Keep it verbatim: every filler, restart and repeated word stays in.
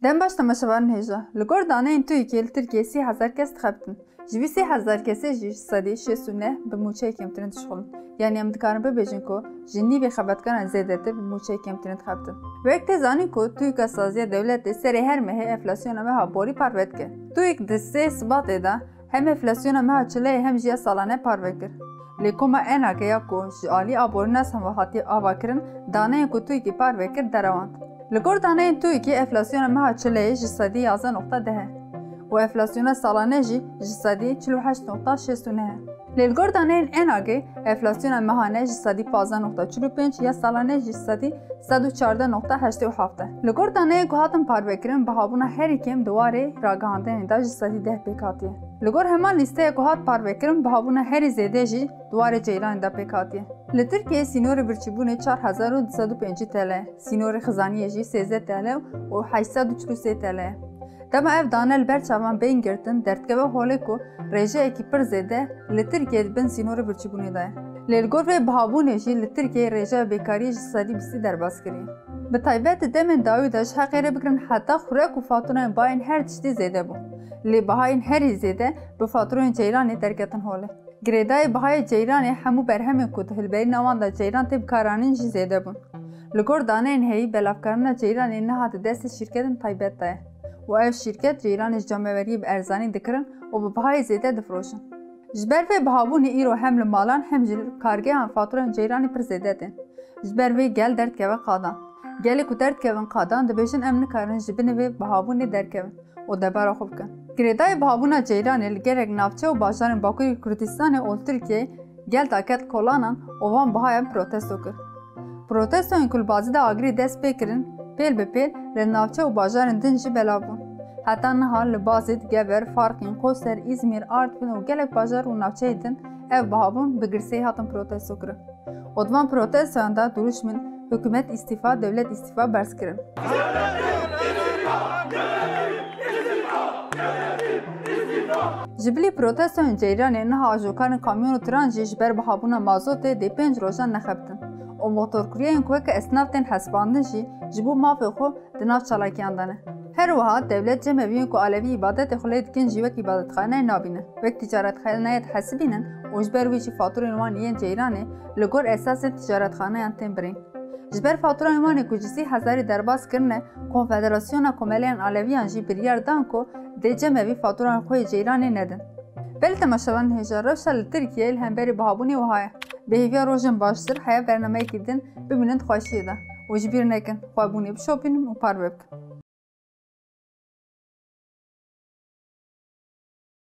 Dem baş temaşevanên hêja. Li gor daneyên TUYKê li Tirkiyê sî hezar kes dixebitin. Ji vî sî hezar kesê jî sedî şêst û neh bi mûçeyê kêmtirîn dişixulin. Yanî em dikarin bibêjin ku ji nîvê xebetkaran zêdetir bi mûçeyê kêmtirîn dixebitin. Wek tê zanîn ku TUYKa saziya dewletê serê her mehê enflasyona meha borî parve dike. TUYK di sê Sibatê de hem enflasyona meha çileyê hem jî ya salane parve kir. Lê koma ENAGê ya ku ji alî aborînasan ve hatiye avakirin, daneyên ku TUYKê parve kir derewand. Li gor daneyên TUYKê enflasyona meha çileyê ji sedî yazdeh noqta deh e û enflasyona salane jî ji sedî çil û heşt noqta şêst û neh e. Lê li gor daneyên ENAGê enflasyona mehane ji sedî pazdeh noqta çil û pênc ya salane jî sedî sed û çardeh noqta heştê û heft e. Li gor daneyên ku hatin parvekirin, bihabûna herî kêm di warê ragihandinê de ji sedî deh pêk hatiye. Li gor heman lîsteya ku hat parvekirin, bihabûna herî zêde jî di warê ceyranê de pêk hatiye. Li Tirkiyeyê sînorê birçîbûnê çar hezar û du sed û pêncî T L ye, sînorê xizaniyê jî sêzdeh T L û heşt sed û çil û sê T L ye. Dema ev dane li ber çavan bên girtin, derdikeve holê ku rêjeyekî pir zêde li Tirkiyeyê di bin sînorê birçîbûnê de ye. Lê li gor vê bihabûnê jî li Tirkiyeyê rêjeya bêkariyê ji sedî bîstî derbas kiriye. Bi taybet di demên dawî de ji heqê rê bigirin heta xurek û faturayên bayên her tiştî zêde bûn. Lê bihayên herî zêde bi faturayên ceyranê derketin holê. Girêdayî bihayê ceyranê hemû berhemên ku di hilberîna wan de ceyran tê bikaranîn jî zêde bûn. Li gor daneyên heyî, belavkarina ceyranê niha di destê şîrketên taybet de ye û ev şîrket ceyranê ji cameweriyê bi erzanî dikirin û bi bihayê zêde difiroşin. Ji ber vê bihabûnê îro hem li malan hem jî li kargehan faturayên ceyranê pir zêde tên. Ji ber vê gel derdikeve qadan. Gelê ku derdikevin qadan, dibêjin, em nikarin ji binê vê bihabûnê derkevin û debara xwe bikin. Girêdayî bihabûna ceyranê li gelek navçe û bajarên Bakurê Kurdistanê û li Tirkiyeyê gel daket kolanan û van bihayan protesto kir. Protestoyên ku li Bazîda Agirî dest pê kirin, pêl bi pêl li navçe û bajarên din jî belav bûn. Heta niha li Bazîd, Gever, Farqîn, Qoser, Îzmîr, Artvin û gelek bajar û navçeyên din ev bihabûn bi girseyî hatin protesto kirin. Û di van protestoyan de duruşmên hikûmet îstîfa, dewlet îstîfa berz kirin. Ji bilî protestoyên ceyranê niha ajokarên kamyon û tiran jî ji ber bihabûna mazotê dê pênc rojan nexebitin û motorkuryeyên ku weke esnaf tên hesibandin jî ji bo mafê xwe di nav çalakiyan de ne. Her wiha dewlet cemeviyên ku alevî îbadetê xwe lê dikin jî wek îbadetxaneyê nabîne, wek ticaretxaneyê dihesibînin û ji ber wî jî faturên wan yên ceyranê li gor esasên ticaretxaneyan tên birîn. Ji ber faturayên wan ê ku ji sî hezarî derbas kirine, Konfederasyona Komeleyan Aleviyan jî biryar dan ku dê cemevî faturayên xwe yê ceyranê nedin. Belê temaşevanên hêja, rewşa li Tirkiyeyê li hemberî bihabûnê wiha ye. Bi hêviya rojên baştir heya bernameyekî din bimînin di xweşiyê de û ji bîr nekin, xwebûnê bişopînin û parve bikin.